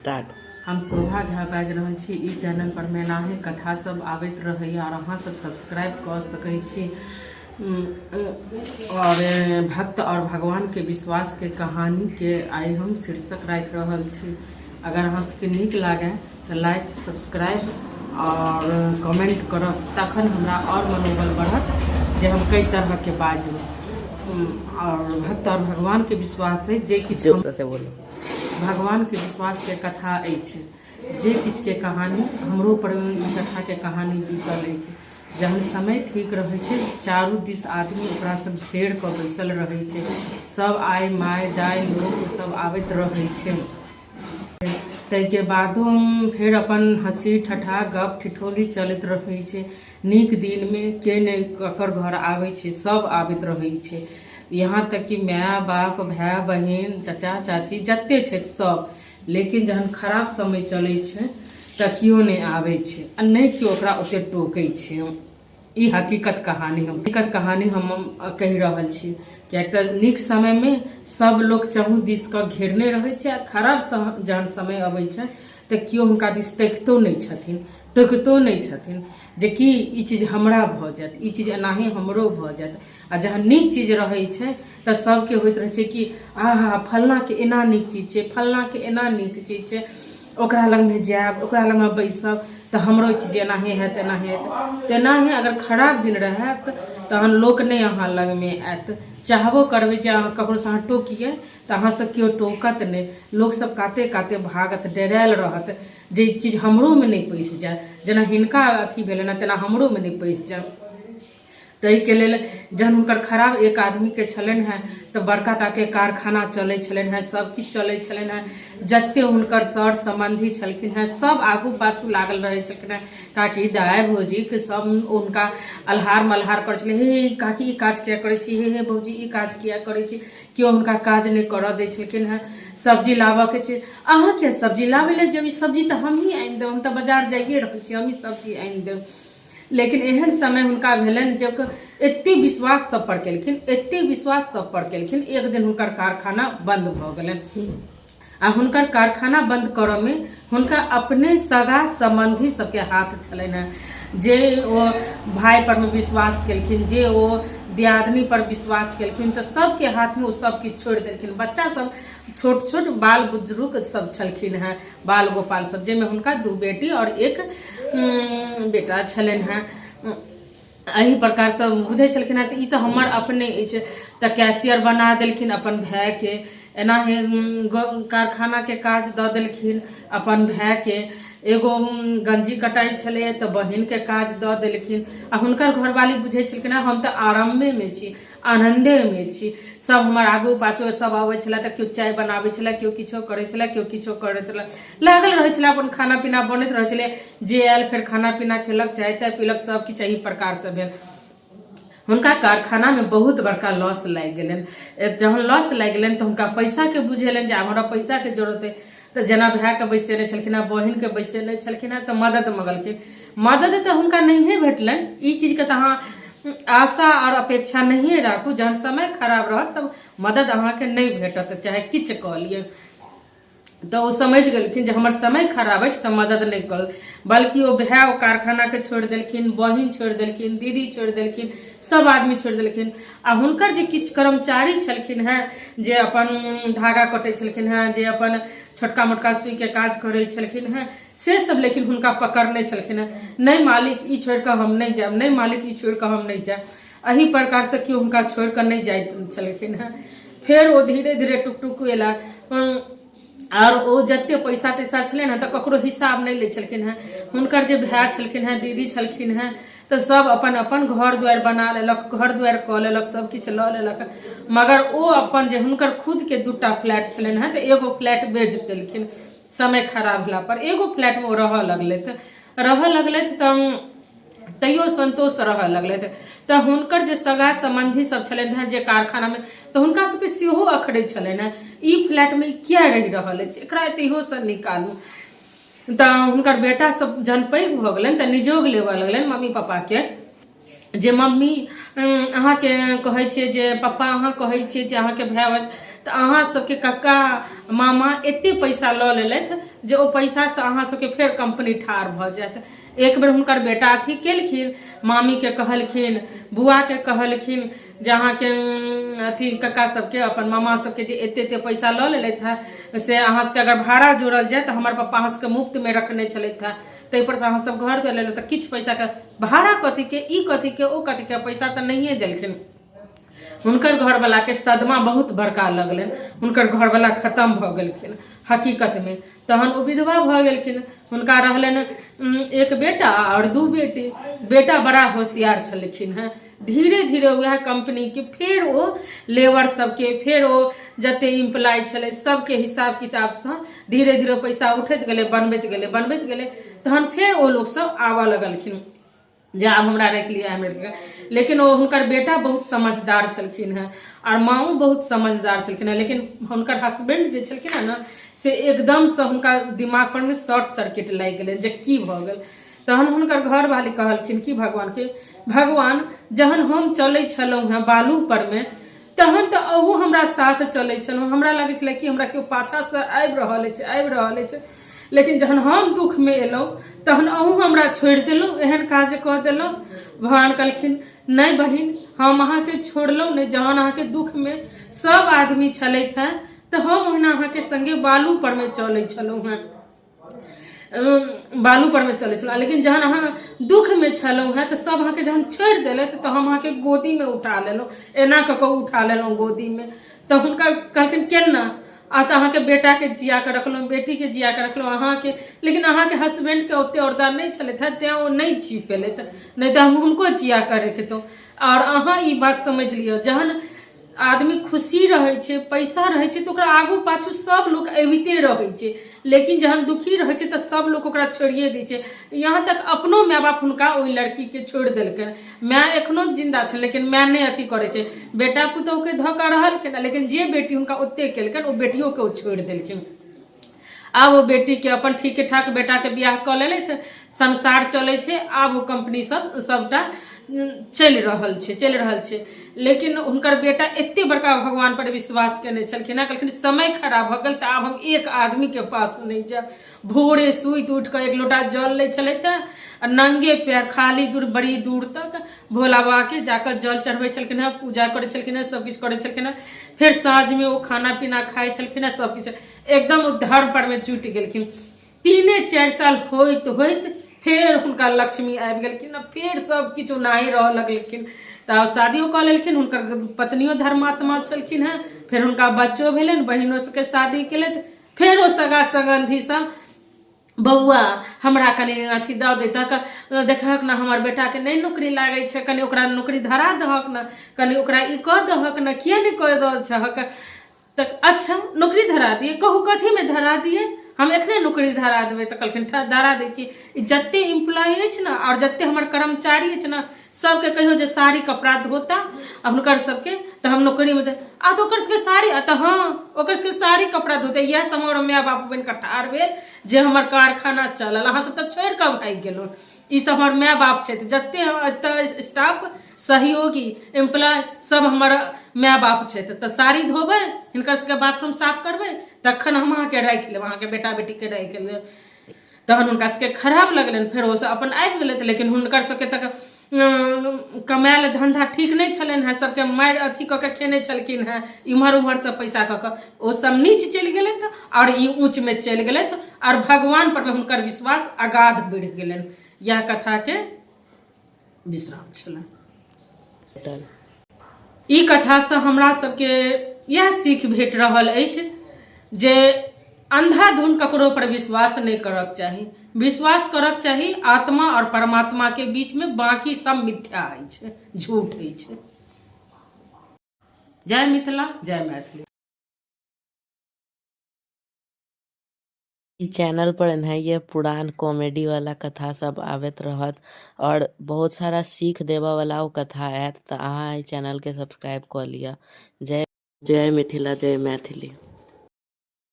Start. हम शोभा झा बाजि रहल छी। ई चैनल पर मे एनाहे कथा सब आबैत रहैया और अहाँ सब सब्सक्राइब कऽ सकै छी और भक्त और भगवान के विश्वास के कहानी के आइ हम शीर्षक राखि रहल छी। अगर अहाँ सबके नीक लागे तऽ लाइक, सब्सक्राइब और कमेंट करब, तखन हमरा और मनोबल बढ़त जे हम कई तरह के बाजू। और भक्त और भगवान के विश्वास है जे किछु हम से बोलो। भगवानके विश्वासके कथा अछि जे किछुके कहानी हमरो पर ई कथाके कहानी बीतल अछि। जहन समय ठीक रहै छै, चारू दिस आदमी ओकरा सब घेर कऽ बैसल रहै छै, सब आइ माय दाइ लोक सब आबैत रहै छै। ताहिके बादो फेर अपन हँसी ठट्ठा गप ठिठोली चलैत रहै छै। नीक दिनमे के नहि ककर घर आबै छै, सब आबैत रहै छै, यहाँ तक कि माय बाप भाय बहिन चचा चाची जते छथि सब। लेकिन जहन खराब समय चलै छै तऽ केओ नहि आबै छै आ नहि केओ ओकरा ओते टोकै छै। ई हकीकत कहानी हम हकीकत कहानी हम कहि रहल छी, किएक तऽ नीक समयमे सब लोक चहु दिस कऽ घेरने रहै छै आ खराब जहन समय अबै छै तऽ केओ हुनका दिस तकितो नहि छथिन, टोकितो नहि छथिन जे कि ई चीज हमरा भऽ जायत, ई चीज एनाही हमरो भऽ जायत। आ जहन नीक चीज रहै छै तऽ सबके होइत रहै छै कि आहा फल्लाँके एना नीक चीज छै, फल्लाँके एना नीक चीज छै, ओकरा लगमे जायब, ओकरा लगमे बैसब तऽ हमरो ई चीज एनाहे हैत, एनाहे हैत। तेनाहे अगर खराब दिन रहत तहन लोक नहि अहाँ लगमे आयत। चाहबो करबै जे अहाँ ककरोसँ अहाँ टोकियै तऽ अहाँसँ केओ टोकत नहि। लोकसब काते काते भागत, डरायल रहत जे ई चीज हमरोमे नहि पैसि जाय, जेना हिनका अथी भेलनि हँ तेना हमरोमे नहि पैसि जाय। ताहिके लेल जहन हुनकर खराब एक आदमीके छलनि हेँ तऽ बड़का टाके कारखाना चलै छलनि हेँ, सब किछु चलै छलनि हेँ। जते हुनकर सर सम्बन्धी छलखिन हेँ सब आगू पाछू लागल रहै छलखिन हेँ। काकी दाइ भौजीके सब हुनका अल्हार मल्हार करै छलै, हे हे काकी ई काज किया करै छी, हे हे भौजी ई काज किया करै छी। केओ हुनका काज नहि करऽ दै छलखिन हेँ। सब्जी लाबऽके छै, अहाँ किया सब्जी लाबै लए जेबै, सब्जी तऽ हमही आनि देब, हम तऽ बाजार जाइए रहल छी, हमही सब्जी आनि देब। लेकिन एहन समय हुनका भेलनि जे एते विश्वास सब पर केलखिन, एते विश्वास सब पर केलखिन, एक दिन हुनकर कारखाना बंद भऽ गेलनि। आ हुनकर कारखाना बंद करऽ मे हुनका अपने सगा संबंधी सबके हाथ छलनि हेँ, जे ओ भाय पर मे विश्वास केलखिन, जे ओ दियादनी पर विश्वास केलखिन, तऽ सबके हाथ मे ओ सब किछु छोड़ि देलखिन। बच्चा सब छोट छोट बाल बुजुर्ग सब छलखिन हेँ, बाल गोपाल सब, जाहिमे हुनका 2 बेटी और 1 बेटा छलनि हेँ। एहि प्रकारसँ बुझै छलखिन हेँ तऽ ई तऽ हमर अपने अछि, तऽ कैशियर बना देलखिन अपन भायके। एनाहे कारखानाके काज दऽ देलखिन अपन भायके। एगो गंजी कटाइ छलैए तऽ बहिनके काज दऽ देलखिन। आ हुनकर घरवाली बुझै छलखिन हेँ हम तऽ आरामेमे छी, आनन्देमे छी, सब हमर आगू पाछू सब अबै छलै तऽ केओ चाय बनाबै छलै, केओ किछो करै छलै, केओ किछो करै छलै, लागल रहै छलै, अपन खाना पीना बनैत रहै छलै। जे आयल फेर खाना पीना खेलक, चाय ताय पीलक, सब किछु एहि प्रकारसँ भेल। हुनका कारखानामे बहुत बड़का लॉस लागि गेलनि। जहन लॉस लागि गेलनि तऽ हुनका पैसाके बुझेलनि जे आब हमरा पैसाके जरूरत अइ। तऽ जेना भायके बैसेने छलखिन हेँ, बहिनके बैसेने छलखिन हेँ, तऽ मदद मङ्गलखिन। मदद तऽ हुनका नहिए भेटलनि। ई चीजके तऽ अहाँ आशा आओर अपेक्षा नहिए राखू, जहन समय खराब रहत तऽ मदद अहाँके नहि भेटत, चाहे किछु कऽ लिअ। तऽ ओ समझि गेलखिन जे हमर समय खराब अछि तऽ मदद नहि करत। बल्कि ओ भाय ओ कारखानाके छोड़ि देलखिन, बहिन छोड़ि देलखिन, दीदी छोड़ि देलखिन, सब आदमी छोड़ि देलखिन। आ हुनकर जे किछु कर्मचारी छलखिन हेँ, जे अपन धागा कटै छलखिन हेँ, जे अपन छोटका मोटका सुइके काज करै छलखिन हेँ, से सब लेकिन हुनका पकड़ने छलखिन हेँ, नहि मालिक ई छोड़िकऽ हम नहि जायब, नहि मालिक ई छोड़िकऽ हम नहि जायब। एहि प्रकारसँ केओ हुनका छोड़िकऽ नहि जाइत छलखिन हेँ। फेर ओ धीरे धीरे टुक टुक एला और ओ जते पैसा तैसा छलनि हेँ तऽ ककरो हिसाब नहि लै छलखिन हेँ। हुनकर जे भाय छलखिन हेँ, दीदी छलखिन हेँ, तऽ सब अपन अपन घर दुआरि बना लेलक, घर दुआरि कऽ लेलक, सब किछु लऽ लेलक। मगर ओ अपन जे हुनकर खुदके 2टा फ्लैट छलनि हेँ तऽ एगो फ्लैट बेच देलखिन। समय खराब भेला पर एगो फ्लैटमे ओ रहऽ लगलथि, रहऽ लगलथि तऽ तैयो संतोष रहऽ लगलथि। तऽ हुनकर जे सगा संबंधी सब छलनि हेँ जे कारखानामे, तऽ हुनका सबके सेहो अखरै छलनि हेँ, ई फ्लैटमे ई किया रहि रहल अछि, एकरा एतहियोसँ निकालू। तऽ हुनकर बेटा सब जहन पैघ भऽ गेलनि तऽ निजोग लेबऽ लगलनि मम्मी पापाके, जे मम्मी अहाँके कहै छियै, जे पप्पा अहाँ कहै छियै जे अहाँके भाय तऽ अहाँ सबके कक्का मामा एते पैसा लऽ लेलथि जे ओ पैसासँ अहाँ सबके फेर कंपनी ठाढ़ भऽ जायत। एक बेर हुनकर बेटा अथी केलखिन, मामीके कहलखिन, बुआके कहलखिन जे अहाँके अथी कक्का सबके अपन मामा सबके जे एते एते पैसा लऽ लेलथि हँ से अहाँ सबके अगर भाड़ा जोड़ल जाय तऽ हमर पप्पा अहाँ सबके मुफ्तमे रखने छलथि हँ, ताहि पर से अहाँ सब घर दऽ लेलहुँ तऽ किछु पैसाके भाड़ा कथीके, ई कथीके, ओ कथीके, पैसा तऽ नहिए देलखिन। हुनकर घरवलाके सदमा बहुत बड़का लगलनि, हुनकर घरवला खतम भऽ गेलखिन हकीकतमे। तहन ओ विधवा भऽ गेलखिन। हुनका रहलनि एक बेटा आओर 2 बेटी। बेटा बड़ा होशियार छलखिन हेँ। धीरे धीरे वएह कंपनीके फेर ओ लेबर सबके, फेर ओ जते इम्प्लॉय छलै सबके हिसाब किताबसँ धीरे धीरे पैसा उठैत गेलै, बनबैत गेलै, बनबैत गेलै। तहन फेर ओ लोक सब आबऽ लगलखिन जे आब हमरा राखि लिअ, हमरा राखि लिअ। लेकिन ओ हुनकर बेटा बहुत समझदार छलखिन हेँ आओर माँओ बहुत समझदार छलखिन हेँ, लेकिन हुनकर हस्बैंड जे छलखिन हेँ ने से एकदमसँ हुनका दिमाग परमे शॉर्ट सर्किट लागि गेलनि जे की भऽ गेल। तहन हुनकर घरवाली कहलखिन कि भगवानके, भगवान जहन हम चलै छलहुँ हेँ बालू परमे तहन तऽ अहू हमरा साथ चलै छलहुँ, हमरा लगै छलै कि हमरा केओ पाछासँ आबि रहल अछि, आबि रहल अछि, लेकिन जहन हम दुखमे एलहुँ तहन अहूँ हमरा छोड़ि देलहुँ, एहन काज कऽ देलहुँ। भगवान कहलखिन नहि बहिन, हम अहाँके छोड़लहुँ नहि, जहन अहाँके दुखमे सब आदमी छलथि हेँ तऽ हम ओहिना अहाँके सङ्गे बालू परमे चलै छलहुँ हेँ, बालू परमे चलै छलहुँ, लेकिन जहन अहाँ दुखमे छलहुँ हेँ तऽ सब अहाँके जहन छोड़ि देलथि तऽ हम अहाँके गोदीमे उठा लेलहुँ, एना कऽ कऽ उठा लेलहुँ गोदीमे। तऽ हुनका कहलखिन केना, आ तऽ अहाँके बेटाके जिया कऽ रखलहुँ, बेटीके जिया कऽ रखलहुँ अहाँके, लेकिन अहाँके हस्बैंडके ओते औरदा नहि छलथि हेँ तेँ ओ नहि जी पेलथि, नहि तऽ हम हुनको जिया कऽ रखितहुँ। आओर अहाँ ई बात समझि लिअ, जहन आदमी खुशी रहै छै, पैसा रहै छै तऽ ओकरा आगू पाछू सब लोक अबिते रहै छै, लेकिन जहन दुखी रहै छै तऽ सब लोक ओकरा छोड़िए दै छै। यहाँ तक अपनो माय बाप हुनका ओहि लड़कीके छोड़ि देलकनि। माय एखनो जिन्दा छै लेकिन माय नहि अथी करै छै, बेटा पुतोहुके धऽ कऽ रहलखिन, लेकिन जे बेटी हुनका ओते केलकनि ओ बेटियोके ओ छोड़ि देलखिन। आब ओ बेटीके अपन ठीके ठाक बेटाके बियाह कऽ लेलथि, संसार चलै छै। आब ओ कंपनी सब सबटा चलि रहल छै, चलि रहल छै। लेकिन हुनकर बेटा एते बड़का भगवान पर विश्वास केने छलखिन हँ, कहलखिन समय खराब भऽ गेल तऽ आब हम एक आदमीके पास नहि जायब। भोरे सुति उठि कऽ एक लोटा जल लै छलथि आ नंगे पैर खाली दूर बड़ी दूर तक भोला बाबाके जाकऽ जल चढ़बै छलखिन हँ, पूजा करै छलखिन हँ, सब किछु करै छलखिन हँ। फेर साँझमे ओ खाना पीना खाइ छलखिन हँ, सब किछु एकदम ओ धर्म पर में जुटि गेलखिन। 3-4 साल होइत होइत फेर हुनका लक्ष्मी आबि गेलखिन आ फेर सब किछु ओनाही रहऽ लगलखिन। तऽ आब शादियो कऽ लेलखिन, हुनकर पत्नियो धर्मात्मा छलखिन हेँ, फेर हुनका बच्चो भेलनि, बहिनो सबके शादी केलथि। फेर ओ सगा संबंधी सब, बौआ हमरा कनि अथी दऽ दैतक, देखहक ने हमर बेटाके नहि नौकरी लागै छै, कनि ओकरा नौकरी धरा दहक ने, कनि ओकरा ई कऽ दहक ने, किए नहि कऽ दऽ छहक। तऽ अच्छा नौकरी धरा दिए, कहू कथीमे धरा दिए, हम एखने नौकरी धरा देबै। तऽ कहलखिन धरा दै छी, ई जते एम्प्लॉय अछि ने आओर जते हमर कर्मचारी अछि ने सबके कहियो जे साड़ी कपड़ा धोता आ हुनकर सबके तऽ हम नौकरीमे दे आ तऽ ओकर सबके साड़ी आ तऽ हँ ओकर सबके साड़ी कपड़ा धोते। इएह सब हमर माय बाप बनि कऽ ठाढ़ भेल जे हमर कारखाना चलल, अहाँ सब तऽ छोड़ि कऽ भागि गेलहुँ। ई सब हमर माय बाप छथि, जते एतऽ स्टाफ सहयोगी एम्प्लॉय सब हमर माय बाप छथि। तऽ साड़ी धोबै, हिनकर सबके बाथरूम साफ करबै, तखन हम अहाँके राखि लेब, अहाँके बेटा बेटीके राखि लेब। तहन हुनका सबके खराब लगलनि, फेर ओसब अपन आबि गेलथि। लेकिन हुनकर सबके तऽ कमायल धन्धा ठीक नहि छलनि हेँ, सबके मारि अथी कऽ के खेने छलखिन हेँ, इम्हर उम्हरसँ पैसा कऽ कऽ ओ सब नीच चलि गेलथि आओर ई ऊँचमे चलि गेलथि आओर भगवान परमे हुनकर विश्वास अगाध बढ़ि गेलनि। इएह कथाके विश्राम छलनि। ई कथासँ हमरा सबके इएह सीख भेट रहल अछि जे अंधाधुन ककरो पर विश्वास नहि करक चाही, विश्वास करक चाही आत्मा और परमात्मा के बीच में, बाकी सब मिथ्या अछि, झूठ अछि। जय मिथिला, जय मैथिली। ई चैनल पर एनाहिए पुरान कॉमेडी वाला कथा सब आबैत रहत और बहुत सारा सीख देबऽ वाला ओ कथा आयत, तऽ अहाँ एहि चैनल के सब्सक्राइब कऽ लिअ। जय जय मिथिला, जय मैथिली।